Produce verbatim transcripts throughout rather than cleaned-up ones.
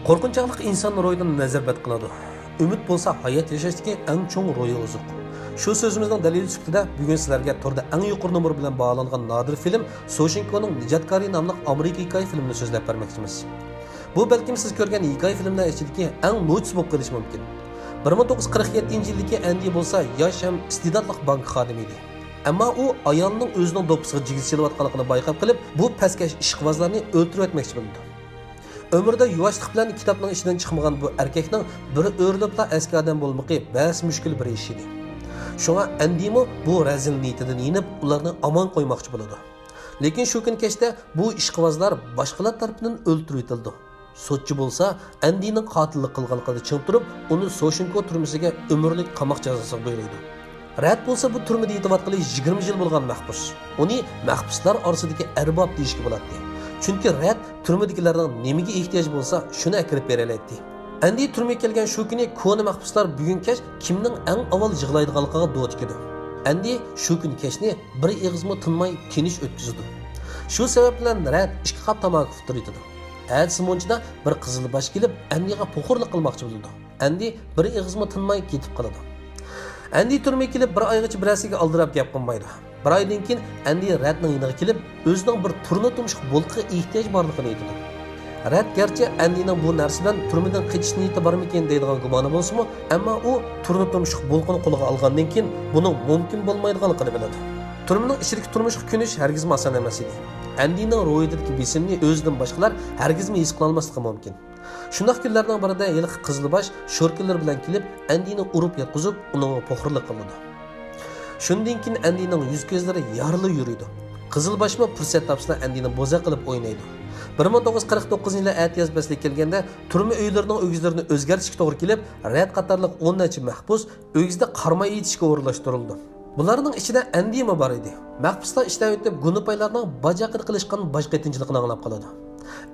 قورقۇنچاقلىق ئىنساننىڭ روھىدىن نەزەر بەت قىلىدۇ. ئۈمىد بولسا ھايات ياشاشتىكى ئەڭ چوڭ روھىي ئوزۇق. شۇ سۆزىمىزنىڭ دەلىلى سۈپىتىدە بۈگۈن سىلەرگە توردا ئەڭ يۇقىرى نومۇر بىلەن باھالانغان نادىر فىلىم سوشېنكونىڭ نىجاتكارى ناملىق ئامېرىكا ھېكايە فىلىمىنى سۆزلەپ بەرمەكچىمىز. بۇ بەلكىم سىز كۆرگەن ھېكايە فىلىملەر ئىچىدىكى ئەڭ نوچىسى بولۇپ قېلىشى مۇمكىن. بىر مىڭ توققۇز يۈز قىرىق يەتتىنچى يىلدىكى ئەندى بولسا ياش ھەم ئىستېداتلىق بانكا خادىمى ئىدى. ئەمما ئۇ ئايالىنىڭ ئۆزىنىڭ دوپپىسىغا جىگىز چېلىۋاتقانلىقىنى بايقاپ قېلىپ، بۇ پەسكەش ئىشقىبازلارنى ئۆلتۈرۈۋەتمەكچى بولىدۇ. ئۆمرىدە يۇۋاشلىق بىلەن كىتابنىڭ ئىچىدىن چىقمىغان بۇ ئەركەكنىڭ بىر ئۆرۈلۈپلا ئەسكى ئادەم بولمىقى بەس مۈشكۈل بىر ئىش ئىدى. شۇڭا ئەندىمۇ بۇ رەزىل نىيىتىدىن يېنىپ، ئۇلارنى ئامان قويماقچى بولىدۇ. لېكىن شۇ كۈنى كەچتە بۇ ئىشقىبازلار باشقىلار تەرىپىدىن ئۆلتۈرۈۋېتىلىدۇ. سوتچى بولسا ئەندىنىڭ قاتىللىق قىلغانلىقىدا چىڭ تۇرۇپ، ئۇنى سوشېنكو تۈرمىسىگە ئۆمۈرلۈك قاماق جازاسىغا بۇيرۇيدۇ. رەد بولسا بۇ تۈرمىدە يېتىۋاتقىلى يىگىرمە يىل بولغان مەھبۇس. ئۇنى مەھبۇسلار ئارىسىدىكى ئەرباب دېيىشكە بولاتتى. چۈنكى رەد تۈرمىدىكىلەرنىڭ نېمىگە ئېھتىياجى بولسا، شۇنى ئەكىرىپ بېرەلەيتتى. ئەندى تۈرمىگە كەلگەن شۇ كۈنى كونا مەھبۇسلار بۈگۈن كەچ كىمنىڭ ئەڭ ئاۋۋال يىغلايدىغانلىقىغا دۇچ كېلىدۇ. ئەندى شۇ كۈنى كەچنى بىر ئېغىزمۇ تىنماي تىنچ ئۆتكۈزىدۇ. شۇ سەۋەب بىلەن رەد ئىككى قاپ تاماكا پۇتتۇرۇۋېتىدۇ. ئەتىسى مۇنچىدا بىر قىزىلباش كېلىپ، ئەندىگە پوخۇرلۇق قىلماقچى بولىدۇ. ئەندى بىر ئېغىزمۇ تىنماي كېتىپ قالىدۇ. ئەندى تۈرمىگە كېلىپ بىر ئايغىچە بىرەرسىگە ئالدىراپ گەپ قىلمايدۇ. بىر ئايدىن كېيىن ئەندى رەدنىڭ يېنىغا كېلىپ، ئۆزىنىڭ بىر تۇرنا تۇمشۇق بولقىغا ئېھتىياجى بارلىقىنى ئېيتىدۇ. رەد گەرچە ئەندىنىڭ بۇ نەرسە بىلەن تۈرمىدىن قېچىش نىيىتى بارمىكىن دەيدىغان گۇمانى بولسىمۇ، ئەمما ئۇ تۇرنا تۇمشۇق بولقىنى قولىغا ئالغاندىن كېيىن بۇنىڭ مۇمكىن بولمايدىغانلىقىنى بىلىدۇ. تۈرمىنىڭ ئىچىدىكى تۇرمۇشقا كۆنۈش ھەرگىزمۇ ئاسان ئەمەس ئىدى. ئەندىنىڭ روھىدىكى بېسىمنى ئۆزىدىن باشقىلار ھەرگىزمۇ ھېس قىلالماسلىقى مۇمكىن. شۇنداق كۈنلەرنىڭ بىرىدە ھېلىقى قىزىلباش شوركىلىرى بىلەن كېلىپ، ئەندىنى ئۇرۇپ ياتقۇزۇپ، ئۇنىڭغا پوخۇرلۇق قىلىدۇ. شۇندىن كېيىن ئەندىنىڭ يۈز-كۆزلىرى يارىلا يورۇيدۇ. قىزىلباشمۇ پۇرسەت تاپسىلا ئەندىنى بوزەك قىلىپ ئوينايدۇ. بىر مىڭ توققۇز يۈز قىرىق توققۇزىنچى يىلى ئەتىياز پەسلى كەلگەندە، تۈرمە ئۆيلىرىنىڭ ئۆگزىلىرىنى ئۆزگەرتىشكە توغرا كېلىپ، رەد قاتارلىق ئون نەچچە مەھبۇس ئۆگزىدە قاراماي ئېتىشكە ئورۇنلاشتۇرۇلىدۇ. بۇلارنىڭ ئىچىدە ئەندىمۇ بار ئىدى. مەھبۇسلار ئىشلەۋېتىپ، گۇندىپايلارنىڭ باج ھەققىدە قىلىشقان باج قېتىنچىلىقىنى ئاڭلاپ قالىدۇ.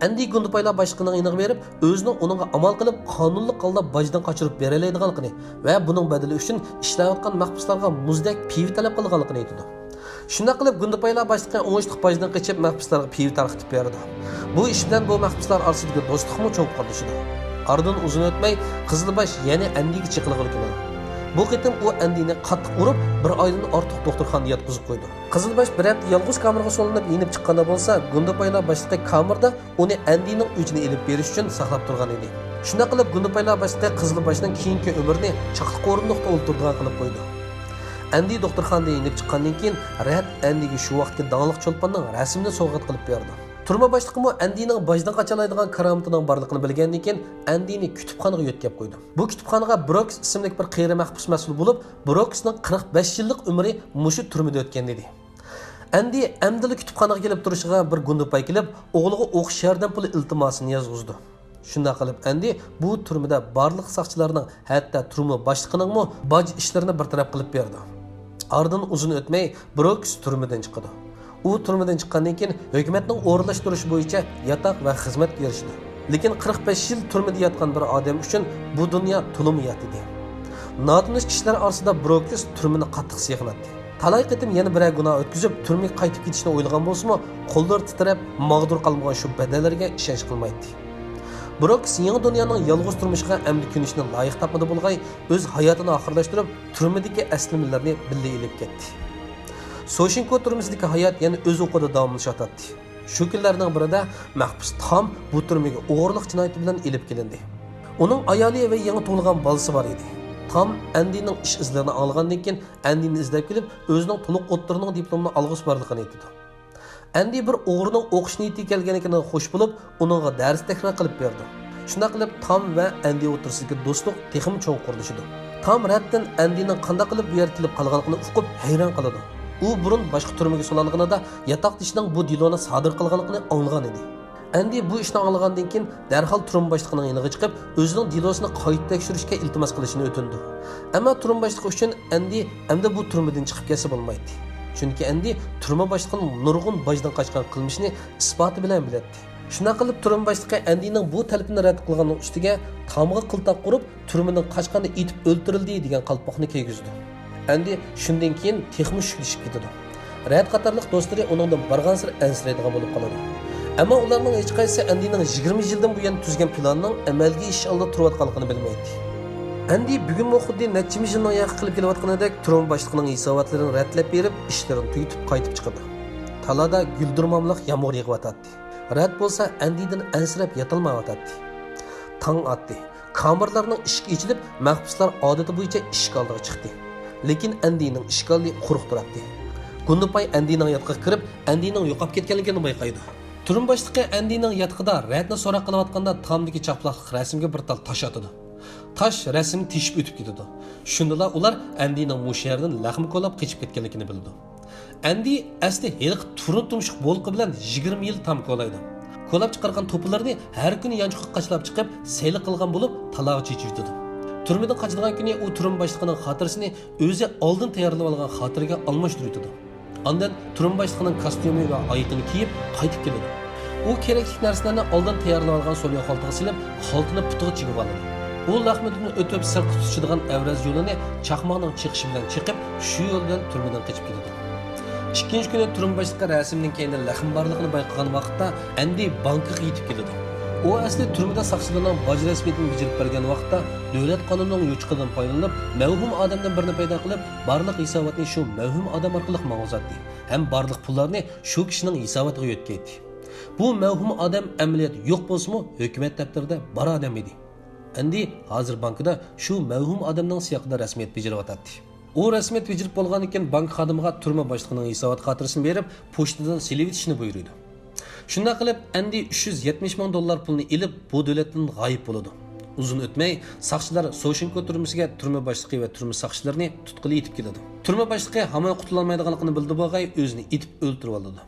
ئەندى گۇندىپايلار باشلىقىنىڭ يېنىغا بېرىپ، ئۆزىنىڭ ئۇنىڭغا ئامال قىلىپ، قانۇنلۇق ھالدا باجدىن قاچۇرۇپ بېرەلەيدىغانلىقىنى ۋە بۇنىڭ بەدىلى ئۈچۈن ئىشلەۋاتقان مەھبۇسلارغا مۇزدەك پىۋا تەلەپ قىلىدىغانلىقىنى ئېيتىدۇ. شۇنداق قىلىپ، گۇندىپايلار باشلىقى ئوڭۇشلۇق باجدىن قېچىپ، مەھبۇسلارغا پىۋا تارقىتىپ بېرىدۇ. بۇ ئىش بىلەن بۇ مەھبۇسلار ئارىسىدىكى دوستلۇقمۇ چوڭقۇرلىشىدۇ. ئارىدىن ئۇزۇن ئۆتمەي، قىزىلباش يەنە ئەندىگە چېقىلغىلى كېلىدۇ. بۇ قېتىم ئۇ ئەندىنى قاتتىق ئۇرۇپ، بىر ئايدىن ئارتۇق دوختۇرخانىدا ياتقۇزۇپ قويىدۇ. قىزىلباش بىر ھەپتە يالغۇز كامېرغا سولىنىپ يېنىپ چىققاندا بولسا، گۇندىپايلار باشلىقى كامېردا ئۇنى ئەندىنىڭ ئۆيىچىنى ئېلىپ بېرىش ئۈچۈن ساقلاپ تۇرغان ئىدى. شۇنداق قىلىپ، گۇندىپايلار باشلىقى قىزىلباشنىڭ كېيىنكى ئۆمرىنى چاقلىق ئورۇندۇقتا ئولتۇرىدىغان قىلىپ قويىدۇ. ئەندى دوختۇرخانىدىن يېنىپ چىققاندىن كېيىن، رەد ئەندىگە شۇ ۋاقىتتىكى داڭلىق چولپاننىڭ رەسىمىنى سوۋغات قىلىپ بېرىدۇ. تۈرمە باشلىقىمۇ ئەندىنىڭ باجدىن قاچالايدىغان كارامىتىنىڭ بارلىقىنى بىلگەندىن كېيىن، ئەندىنى كۇتۇپخانىغا يۆتكەپ قويىدۇ. بۇ كۇتۇپخانىغا بروكس ئىسىملىك بىر قېرى مەھبۇس مەسئۇل بولۇپ، بروكسنىڭ قىرىق بەش يىللىق ئۆمرى مۇشۇ تۈرمىدە ئۆتكەن ئىدى. ئەندى ئەمدىلا كۇتۇپخانىغا كېلىپ تۇرۇشىغا بىر گۇندىپاي كېلىپ، ئوغلىغا ئوقۇش ياردەم پۇلى ئىلتىماسىنى يازغۇزىدۇ. شۇنداق قىلىپ، ئەندى بۇ تۈرمىدە بارلىق ساقچىلارنىڭ، ھەتتا تۈرمە باشلىقىنىڭمۇ باج ئىشلىرىنى بىر تەرەپ قىلىپ بېرىدۇ. ئارىدىن ئۇزۇن ئۆتمەي، بروكس تۈرمىدىن چىقىدۇ. ئۇ تۈرمىدىن چىققاندىن كېيىن، ھۆكۈمەتنىڭ ئورۇنلاشتۇرۇشى بويىچە ياتاق ۋە خىزمەتكە ئېرىشىدۇ. لېكىن قىرىق بەش يىل تۈرمىدە ياتقان بىر ئادەم ئۈچۈن بۇ دۇنيا تولىمۇ يات ئىدى. ناتونۇش كىشىلەر ئارىسىدا بروكس تۈرمىنى قاتتىق سېغىناتتى. تالاي قېتىم يەنە بىرەر گۇناھ ئۆتكۈزۈپ، تۈرمىگە قايتىپ كېتىشنى ئويلىغان بولسىمۇ، قوللىرى تىترەپ، ماغدۇر قالمىغان شۇ بەدەللەرگە ئىشەنچ قىلمايتتى. بروكس يېڭى دۇنيانىڭ يالغۇز تۇرمۇشىغا ئەمدى كۆنۈشنى لايىق تاپمىدى بولغاي، ئۆز ھاياتىنى ئاخىرلاشتۇرۇپ، تۈرمىدىكى ئەسلىمىلىرىنى بىللە ئېلىپ كەتتى. سوشېنكو تۈرمىسىدىكى ھايات يەنە ئۆز ئوقىدا داۋاملىشىۋاتاتتى. شۇ كۈنلەرنىڭ بىرىدە مەھبۇس تام بۇ تۈرمىگە ئوغرىلىق جىنايىتى بىلەن ئېلىپ كېلىندى. ئۇنىڭ ئايالى ۋە يېڭى تۇغۇلغان بالىسى بار ئىدى. تام ئەندىنىڭ ئىش ئىزلىرىنى ئاڭلىغاندىن كېيىن، ئەندىنى ئىزدەپ كېلىپ، ئۆزىنىڭ تولۇق ئوتتۇرىنىڭ دىپلومىنى ئالغۇسى بارلىقىنى ئېيتىدۇ. ئەندى بىر ئوغرىنىڭ ئوقۇش نىيىتىگە كەلگەنلىكىنىڭ خۇش بولۇپ، ئۇنىڭغا دەرس تەكرار قىلىپ بېرىدۇ. شۇنداق قىلىپ، تام ۋە ئەندى ئوتتۇرىسىدىكى دوستلۇق تېخىمۇ چوڭقۇرلىشىدۇ. تام رەددىن ئەندىنىڭ قانداق قىلىپ بۇ يەرگە كېلىپ قالغانلىقىنى ئۇقۇپ، ھەيران قالىدۇ. ئۇ بۇرۇن باشقا تۈرمىگە سولانغىنىدا، ياتاقدىشىنىڭ بۇ دېلونى سادىر قىلغانلىقىنى ئاڭلىغان ئىدى. ئەندى بۇ ئىشنى ئاڭلىغاندىن كېيىن، دەرھال تۈرمە باشلىقىنىڭ يېنىغا چىقىپ، ئۆزىنىڭ دېلوسىنى قايتا تەكشۈرۈشكە ئىلتىماس قىلىشىنى ئۆتۈنىدۇ. ئەمما تۈرمە باشلىقى ئۈچۈن ئەندى ئەمدى بۇ تۈرمىدىن چىقىپ كەتسە بولمايتتى. چۈنكى ئەندى تۈرمە باشلىقىنىڭ نۇرغۇن باجدىن قاچقان قىلمىشىنى ئىسپاتى بىلەن بىلەتتى. شۇنداق قىلىپ، تۈرمە باشلىقى ئەندىنىڭ بۇ تەلىپىنى رەت قىلغاننىڭ ئۈستىگە تامغا قىلتاق قۇرۇپ، تۈرمىدىن قاچقاندا ئېتىپ ئۆلتۈرۈلدى دېگەن قالپاقنى كىيگۈزىدۇ. ئەندى شۇندىن كېيىن تېخىمۇ شۈكلىشىپ كېتىدۇ. رەد قاتارلىق دوستلىرى ئۇنىڭدىن بارغانسېرى ئەنسىرەيدىغان بولۇپ قالىدۇ. ئەمما ئۇلارنىڭ ھېچقايسىسى ئەندىنىڭ يىگىرمە يىلدىن بۇيان تۈزگەن پىلانىنىڭ ئەمەلگە ئېشىش ئالدىدا تۇرۇۋاتقانلىقىنى بىلمەيتتى. ئەندى بۈگۈنمۇ خۇددى نەچچە مىڭ يىلنىڭ ياقى قىلىپ كېلىۋاتقىنىدەك تۈرمە باشلىقىنىڭ ھېساباتلىرىنى رەتلەپ بېرىپ، ئىشلىرىنى تۈگىتىپ قايتىپ چىقىدۇ. تالادا گۈلدۈرماملىق يامغۇر يېغىۋاتاتتى. رەت بولسا ئەندىدىن ئەنسىرەپ ياتالمايۋاتاتتى. تاڭ ئاتتى. كامېرلارنىڭ ئىشىكى ئېچىلىپ، مەھبۇسلار ئادىتى بويىچە ئىشىك ئالدىغا چىقتى. لېكىن ئەندىنىڭ ئىشىك ئالدى قۇرۇق تۇراتتى. گۇندىپاي ئەندىنىڭ ياتىقىغا كىرىپ، ئەندىنىڭ يوقاپ كەتكەنلىكىنى بايقايدۇ. تۈرمە باشلىقى ئەندىنىڭ ياتىقىدا رەتنى سوراق قىلىۋاتقاندا تامدىكى چاپلاقلىق رەسىمگە بىر تال تاش ئاتىدۇ. تاش رەسىمنى تېشىپ ئۆتۈپ كېتىدۇ. شۇندىلا ئۇلار ئەندىنىڭ مۇشۇ يەردىن لەقمە كولاپ قېچىپ كەتكەنلىكىنى بىلىدۇ. ئەندى ئەسلى ھېلىقى تۇرنا تۇمشۇق بولقا بىلەن يىگىرمە يىل تام كولايدۇ. كولاپ چىقارغان توپىلىرىنى ھەر كۈنى يانچۇققا قاچىلاپ چىقىپ، سەيلە قىلغان بولۇپ، تالاغا چېچىۋېتىدۇ. تۈرمىدىن قاچىدىغان كۈنى ئۇ تۈرمە باشلىقىنىڭ خاتىرىسىنى ئۆزى ئالدىن تەييارلىۋالغان خاتىرىگە ئالماشتۇرۇۋېتىدۇ. ئاندىن تۈرمە باشلىقىنىڭ كاستيۇمى ۋە ھايىتىنى كىيىپ قايتىپ كېلىدۇ. ئۇ كېرەكلىك نەرسىلەرنى ئالدىن تەييارلىۋالغان سولياۋ خالتىغا سېلىپ، خالتىنى پۇتىغا چىگىۋالىدۇ. ئۇ لەخمىدىن ئۆتۈپ سىرتقا تۇتىشىدىغان ئەۋرەز يولىنى چاقماقنىڭ چېقىشى بىلەن چېقىپ، شۇ يول بىلەن تۈرمىدىن قېچىپ كېتىدۇ. ئىككىنچى كۈنى تۈرمە باشلىقى رەسىمنىڭ كەينىدە لەخمە بارلىقىنى بايقىغان ۋاقىتتا، ئەندى بانكىغا يېتىپ كېلىدۇ. ئۇ ئەسلى تۈرمىدە ساقچىلارنىڭ باج رەسمىيىتىنى بېجىرىپ بەرگەن ۋاقىتتا، دۆلەت قانۇنىنىڭ يوچۇقىدىن پايدىلىنىپ، مەۋھۇم ئادەمدىن بىرنى پەيدا قىلىپ، بارلىق ھېساباتنى شۇ مەۋھۇم ئادەم ئارقىلىق ماڭغۇزاتتى ھەم بارلىق پۇللارنى شۇ كىشىنىڭ ھېساباتىغا يۆتكەيتتى. بۇ مەۋھۇم ئادەم ئەمەلىيەتتە يوق بولسىمۇ، ھۆكۈمەت دەپتىرىدە بار ئادەم ئىدى. ئەندى ھازىر بانكىدا شۇ مەۋھۇم ئادەمنىڭ سىياقىدا رەسمىيەت بېجىرىۋاتاتتى. ئۇ رەسمىيەت بېجىرىپ بولغاندىن كېيىن، بانكا خادىمىغا تۈرمە باشلىقىنىڭ ھېسابات خاتىرىسىنى بېرىپ، پوچتىدىن سېلىۋېتىشنى بۇيرۇيدۇ. شۇنداق قىلىپ، ئەندى ئۈچ يۈز يەتمىش مىڭ دوللار پۇلنى ئېلىپ، بۇ دۆلەتتىن غايىب بولىدۇ. ئۇزۇن ئۆتمەي، ساقچىلار سوشېنكو تۈرمىسىگە تۈرمە باشلىقى ۋە تۈرمە ساقچىلىرىنى تۇتقىلى ئېتىپ كېلىدۇ. تۈرمە باشلىقى ھامان قۇتۇلالمايدىغانلىقىنى بىلدى بولغاي، ئۆزىنى ئېتىپ ئۆلتۈرۈۋالىدۇ.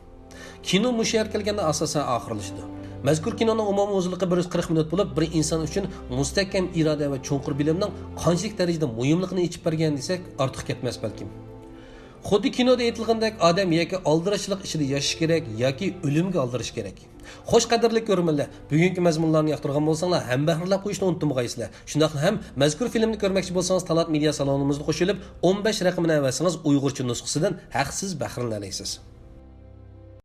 كىنو مۇشۇ يەرگە كەلگەندە ئاساسەن ئاخىرلىشىدۇ. مەزكۇر كىنونىڭ ئومۇمىي ئۇزۇنلۇقى بىر يۈز قىرىق مىنۇت بولۇپ، بىر ئىنسان ئۈچۈن مۇستەھكەم ئىرادە ۋە چوڭقۇر بىلىمنىڭ قانچىلىك دەرىجىدە مۇھىملىقىنى ئېچىپ بەرگەن دېسەك، ئارتۇق كەتمەس بەلكىم. خۇددى كىنودا ئېيتىلغاندەك، ئادەم ياكى ئالدىراشچىلىق ئىچىدە ياشاش كېرەك، ياكى ئۆلۈمگە ئالدىراش كېرەك. خوش، قەدىرلىك كۆرۈرمەنلەر، بۈگۈنكى مەزمۇنلارنى ياقتۇرغان بولساڭلار، ھەمبەھىرلەپ قويۇشنى ئۇنتۇمىغايسىلەر. شۇنداقلا ھەم مەزكۇر فىلىمنى كۆرمەكچى بولسىڭىز، تالانت مېدىيا سالونىمىزدا قوشۇلۇپ، ئون بەش رەقىمىنى ئەۋەتسىڭىز، ئۇيغۇرچە نۇسخىسىدىن ھەقسىز بەھرىلىنەلەيسىز.